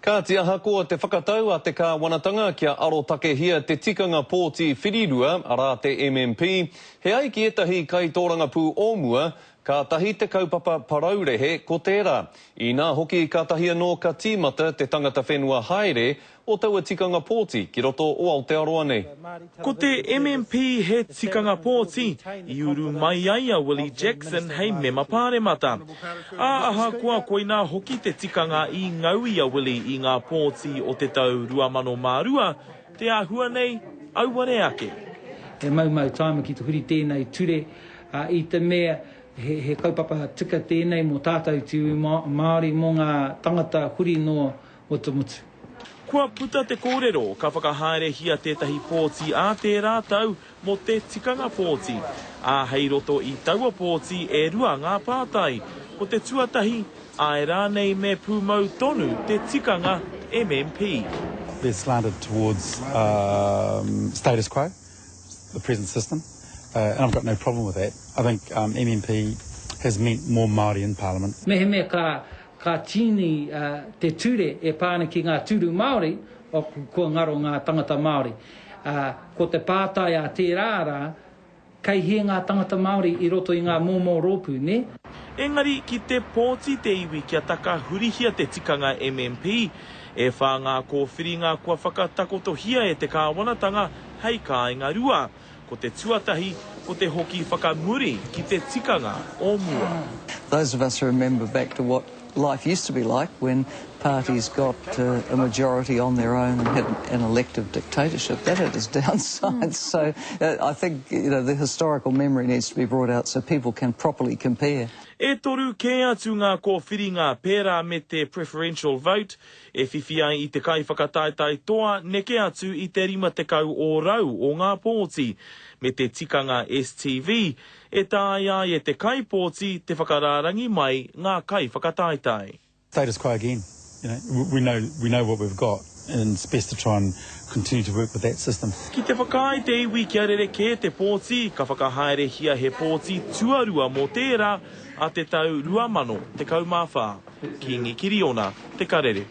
Kāti ahakoa te whakatau a te kāwanatanga kia arotakehia te tikanga pōti whirirua, arā te MMP, he ai ki ētahi kaitōrangapū o mua, kātahi te kaupapa paraurehe ko tērā. Inā hoki kātahi anō ka tīmata te tangata whenua haere o taua tikanga pōti ki roto o Aotearoa nei. Ko te MMP he tikanga pōti i uru mai ai a Willie Jackson hei mema pāremata. Ā, ahakoa koinā hoki te tikanga i ngau i a Willie i ngā pōti o te tau 2002, te āhua nei, auare ake. He maumau tāima ki te huri tēnei ture, ā, i te mea he kaupapa tika tēnei mō tātou te iwi Māori, mō ngā tangata huri noa o te motu. Kua puta te kōrero ka whakahaerehia tētahi pōti ā tērā tau mō te tikanga pōti, ā, hei roto i taua pōti e rua ngā pātai. Ko te tuatahi, āe rānei me pūmau tonu te tikanga MMP. They're slanted towards status quo, the present system, and I've got no problem with that. I think MMP has meant more Māori in Parliament. Mehemea ka Ka tīni te ture e pā ana ki ngā tūru Māori, kua ngaro ngā tangata Māori. Ko te pātai a tērā rā, kei hē ngā tangata Māori i roto i ngā mōmō rōpū, nē? Engari ki te pōti te iwi kia takahurihia te tikanga MMP, e whā ngā kōwhiringa kua whakatakotohia e te kāwanatanga hei kāinga rua. Ko te tuatahi, ko te hoki whakamuri ki te tikanga o mua. Those of us who remember back to what life used to be like when parties got a majority on their own and had an elective dictatorship, that had its downsides. So I think you know, the historical memory needs to be brought out so people can properly compare. E toru kē atu ngā kōwhiringa pērā me te preferential vote, E whiwhi ai i te kaiwhakataetae toa neke atu i te 50 ōrau o ngā pōti, me te tikanga STV, e taea ai e te kaipōti te whakarārangi mai ngā kaiwhakataetae. Status quo again, you know, we know, we know what we've got and it's best to try and continue to work with that system. Ki te whakaae te iwi kia rerekē te pōti, ka whakahaerehia he pōti tuarua mō tērā a te tau 2014. Kīngi Kiriona, Te Karere.